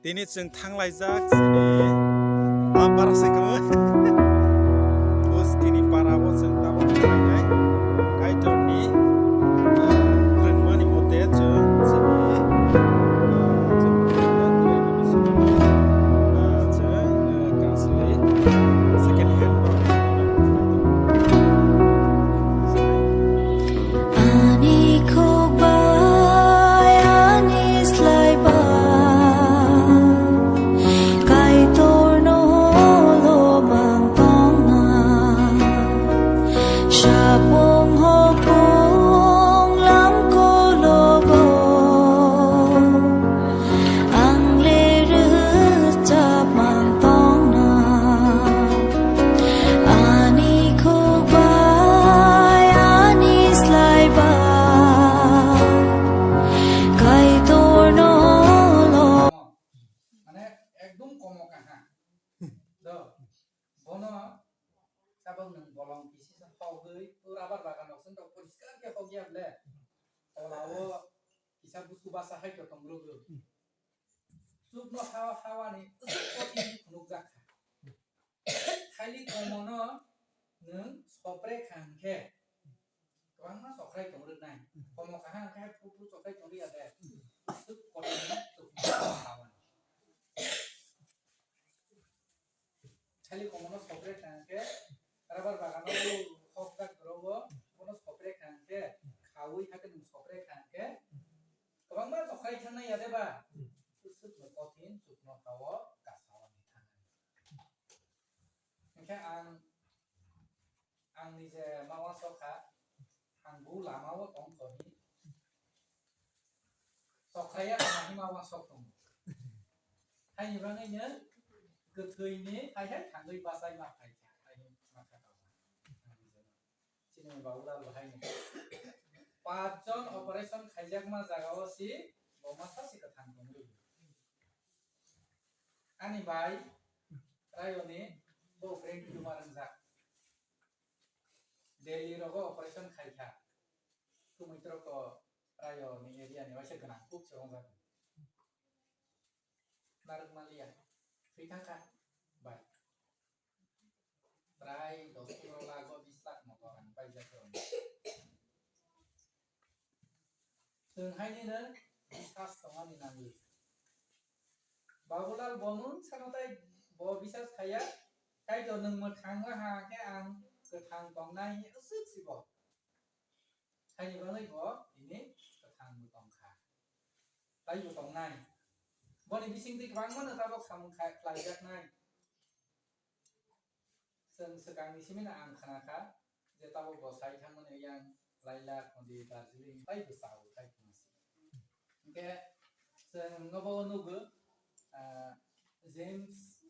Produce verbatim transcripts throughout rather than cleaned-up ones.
Tini chwng thanglaijak chini bumper se kwrwi. Buskini parao chwng tabuk thanglainai. Kaitorni, ah, rinmani mote chwng chini, ah, chwng, ah, chwng, ah, chwng, ah, kansli second hand borok. Ani khuk bai ani slai bai Kaitorno lomang tongna. Sapung hopung lam kologo ang le rwchapmang tongna. Ani khuk bai ani slai bai Kaitorno lo. Mane ekdom komo kaha. Do, bono sabang nwng bolong kisi sa hogwi, o rubber bagan rok song tok poriskar khe hogya ble. Tola o kisa busu basa hai to tong rwgwi. Chukno hawa, hawani usuk kothini phunukjak kha. Thaili komono nwng sopre kha hwnkhe kwbangma chokrai tong rwnai. Komo kaha hwnkhe phuru phuru chokrai tong rwya de. Usuk kothini chukno hawani. Thaili komono sopre kha hwnkhe rubber bagano hokjak rogo, bono sopre kha hwnkhe khaui hakhe nwng sopre kha hwnkhe kwbangma chokrai thangnai ya de ba? Usukno kothin chukno hao kasao ni thangnai. Hwnkhe ang, ang nije ma uansuk kha, ang bu lama o tong kho hi. Chokrai ya tong hi ma uansuk tong. Haini bagwi no kwthwi ni hai hai thangwi bachai ma khai kha, hai ma kha kha. Chini Babulal bo haino. Pach jon operation khaijakma jagao si bo masa si kwthang tongwi. Ani bai Rayoni bo brain tumor wngjak. Delhi rogo operation khaikha. Tumwi trok to Rayoni area ni waisa gwnang kuk se wngjak. Narwk maliya. Thwi thangkha. Bai. Prai dos pondro lakh o bis lakh moto rang paijak rok. Chwng hainino biswas tongmani nangwi. Babulal bo mung sano tai bo biswas khaiya, Kaitor nwng mwthang wngkha khe ang kwthang tongnai hwnwi aswk sibo. Haini bagwi bo tini kwthang bo tongkha. Tai bo tongnai. Boni bisingtwi kwbangmano tabuk samung kha-, khlaijaknai. Chwng swkangni simi no ang khna kha je tabuk bo sai thangmani yang Laila, Khondi, Darjeeling tai bwsao khai phano se. Hwnkhe chwng nobo nugo, ah, James,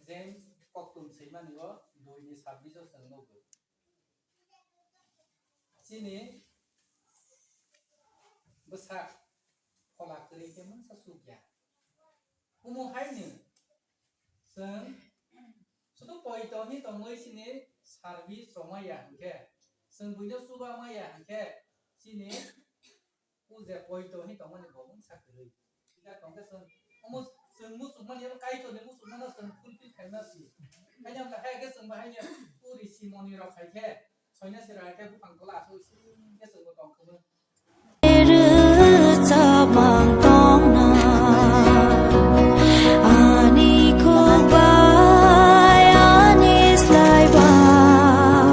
James koktwm swimani o dui ni sabbish o chwng nugo. Chini bwsak phola kwrwi khe mungsa chukya. Omo haino chwng sudu poito hwnwi tongwi chini service rwmaya hwnkhe, chwng buino chuba maya hwnkhe, chini o je poito hwnwi tongmani bo mungsa kwrwi. Tongkhe chwng, omo chwng muchungmani, abo Kaitorni muchungmano chwng fulfill khaima si. Haini wngkha hai khe chwng bo haino puri simoni rok hai khe, soinasi rok hai khe buphang tola aswk si khe chwngbo tongkha. Rwchapmang tongna, ani khuk bai ani slai bai.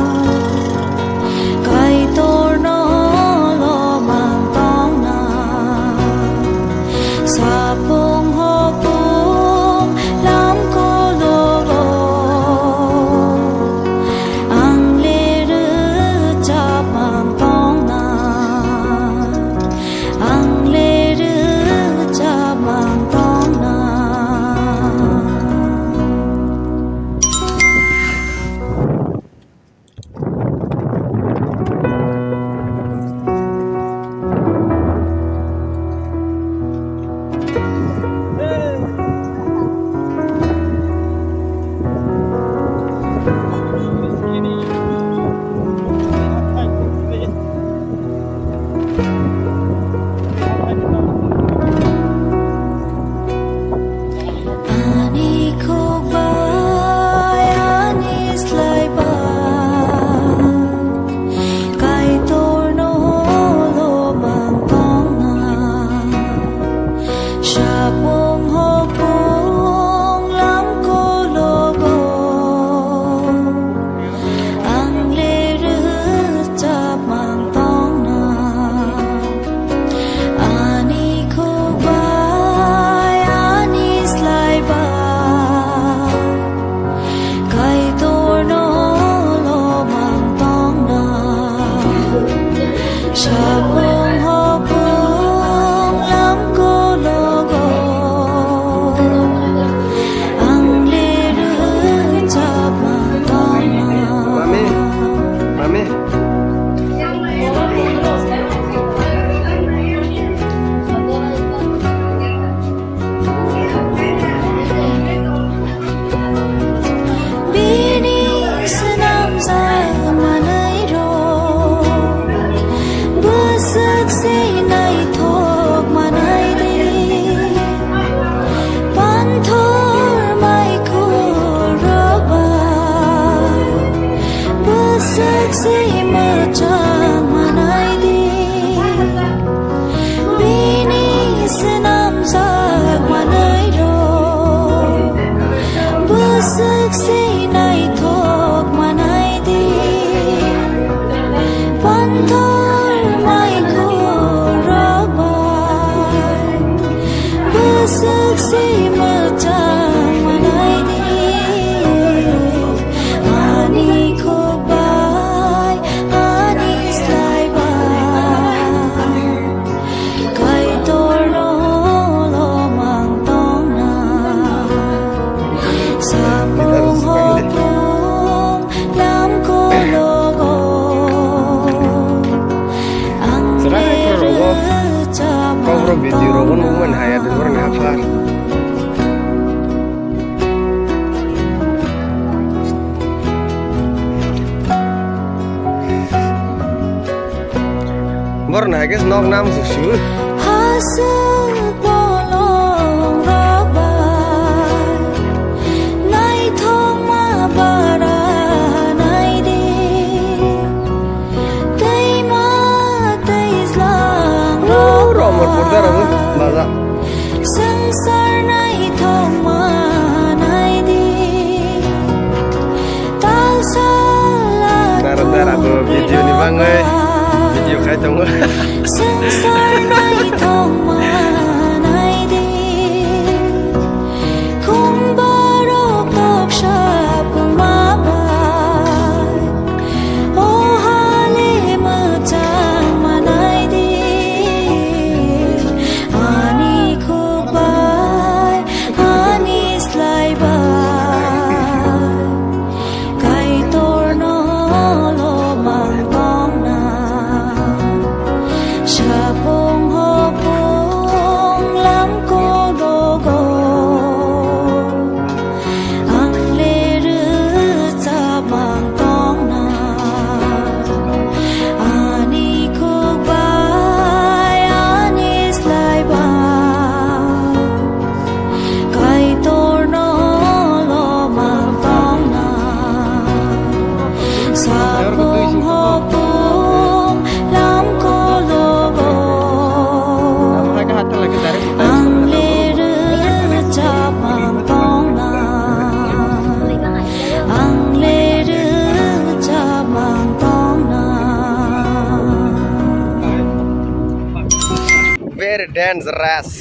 Kaitorno lomang tongna, sapung hopung lam kologo ang le rwchapmang tongna, ang le rw Saksi mwchang manai di, ani khuk bai, ani slai bai. Kaitorno lomang tongna, sapung hopung lam kologo. Ang Chwrai hai khoro rogo. Kokborok video rogo nukmani haya de borokni haphar. Borok no hai khe nok nam su su. Hasuk bolong rok bai naithokma bara nai di. Teima teislang rok bai. Romor porda rok baja. Sangsar naithok manai di. Talsala dara dara bo video ni bangwi video khai tongo. Sangsar naithok manai di. Khum borok toksa pungma bai. O hale mwchang manai di. Ani khuk bai, ani slai bai, Kaitorno lomang tongna. Sapung hopung lam kogogo. Ang le rwchapmang tongna, ani khuk bai, ani slai bai, Kaitorno lomang tongna, sapung hopung lam kologo. Ang le rwchapmang tongna, ang le rwchapmang tongna. Very dangerous.